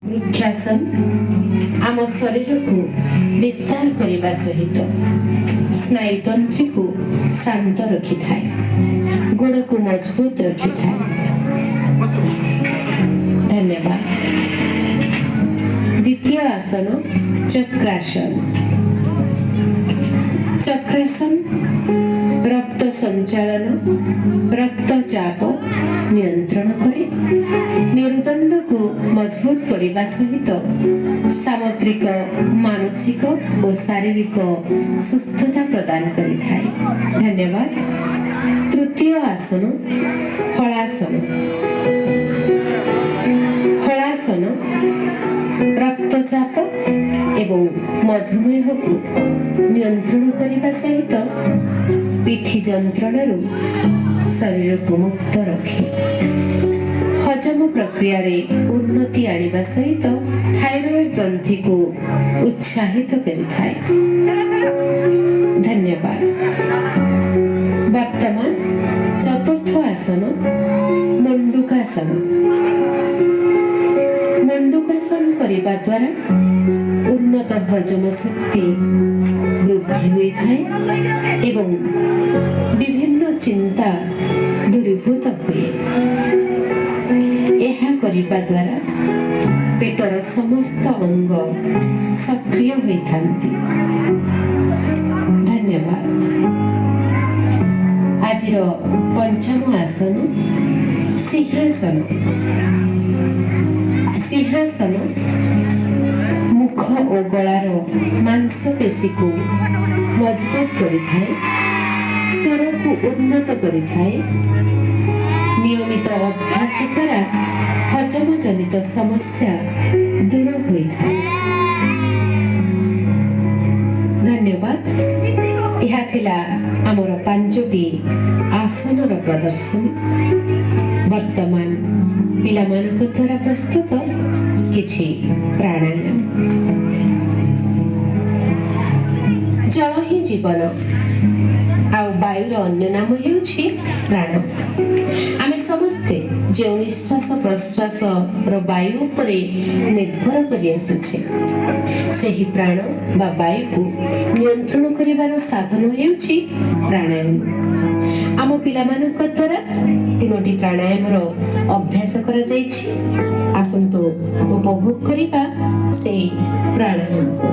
ବୃକ୍ଷାସନ ଆମ ଶରୀରକୁ ବିସ୍ତାର କରିବା ସହିତ ସ୍ନାୟୁତନ୍ତ୍ରୀକୁ ଶାନ୍ତ ରଖିଥାଏ, ଗୋଡ଼କୁ ମଜବୁତ ରଖିଥାଏ। ଧନ୍ୟବାଦ। ଦ୍ୱିତୀୟ ଆସନ ଚକ୍ରାସନ। ଚକ୍ରାସନ ରକ୍ତ ସଞ୍ଚାଳନ, ରକ୍ତଚାପ ନିୟନ୍ତ୍ରଣ କରେ, ମେରୁଦଣ୍ଡକୁ ମଜବୁତ କରିବା ସହିତ ସାମଗ୍ରିକ ମାନସିକ ଓ ଶାରୀରିକ ସୁସ୍ଥତା ପ୍ରଦାନ କରିଥାଏ। ଧନ୍ୟବାଦ। ତୃତୀୟ ଆସନ ହଳାସନ। ହଳାସନ ରକ୍ତଚାପ ଏବଂ ମଧୁମେହକୁ ନିୟନ୍ତ୍ରଣ କରିବା ସହିତ ପିଠି ଯନ୍ତ୍ରଣାରୁ ଶରୀରକୁ ମୁକ୍ତ ରଖେ। ହଜମ ପ୍ରକ୍ରିୟାରେ ଉନ୍ନତି ଆଣିବା ସହିତ ଥାଇରଏଡ୍ ଗ୍ରନ୍ଥିକୁ ଉତ୍ସାହିତ କରିଥାଏ। ଧନ୍ୟବାଦ। ବର୍ତ୍ତମାନ ଚତୁର୍ଥ ଆସନ ମଣ୍ଡୁକାସନ। ମଣ୍ଡୁକାସନ କରିବା ଦ୍ୱାରା ଉନ୍ନତ ହଜମ ଶକ୍ତି ବୃଦ୍ଧି ହୋଇଥାଏ ଏବଂ ବିଭିନ୍ନ ଚିନ୍ତା ଦୂରୀଭୂତ ହୁଏ। ଏହା କରିବା ଦ୍ୱାରା ପେଟର ସମସ୍ତ ଅଙ୍ଗ ସକ୍ରିୟ ହୋଇଥାନ୍ତି। ଧନ୍ୟବାଦ। ଆଜିର ପଞ୍ଚମ ଆସନ ସିଂହାସନ। ସିଂହାସନ ମୁଖ ଓ ଗଳାର ମାଂସପେଶୀକୁ ମଜବୁତ କରିଥାଏ, ସ୍ୱରକୁ ଉନ୍ନତ କରିଥାଏ। ନିୟମିତ ଅଭ୍ୟାସ ଦ୍ୱାରା ହଜମ ଜନିତ ସମସ୍ୟା ଦୂର ହୋଇଥାଏ। ଧନ୍ୟବାଦ। ଏହା ଥିଲା ଆମର ପାଞ୍ଚଟି ଆସନର ପ୍ରଦର୍ଶନୀ। ବର୍ତ୍ତମାନ ପିଲାମାନଙ୍କ ଦ୍ୱାରା ପ୍ରସ୍ତୁତ କିଛି ପ୍ରାଣାୟାମ। ଜଳ ହିଁ ଜୀବନ ଆଉ ବାୟୁର ଅନ୍ୟ ନାମ ହେଉଛି ପ୍ରାଣ। ଆମେ ସମସ୍ତେ ଯେଉଁ ନିଶ୍ୱାସ ପ୍ରଶ୍ୱାସର ବାୟୁ ଉପରେ ନିର୍ଭର କରି ଆସୁଛେ, ସେହି ପ୍ରାଣ ବା ବାୟୁକୁ ନିୟନ୍ତ୍ରଣ କରିବାର ସାଧନ ହେଉଛି ପ୍ରାଣାୟାମ। ଆମ ପିଲାମାନଙ୍କ ଦ୍ୱାରା ତିନୋଟି ପ୍ରାଣାୟାମର ଅଭ୍ୟାସ କରାଯାଇଛି। ଆସନ୍ତୁ ଉପଭୋଗ କରିବା ସେଇ ପ୍ରାଣାୟାମକୁ।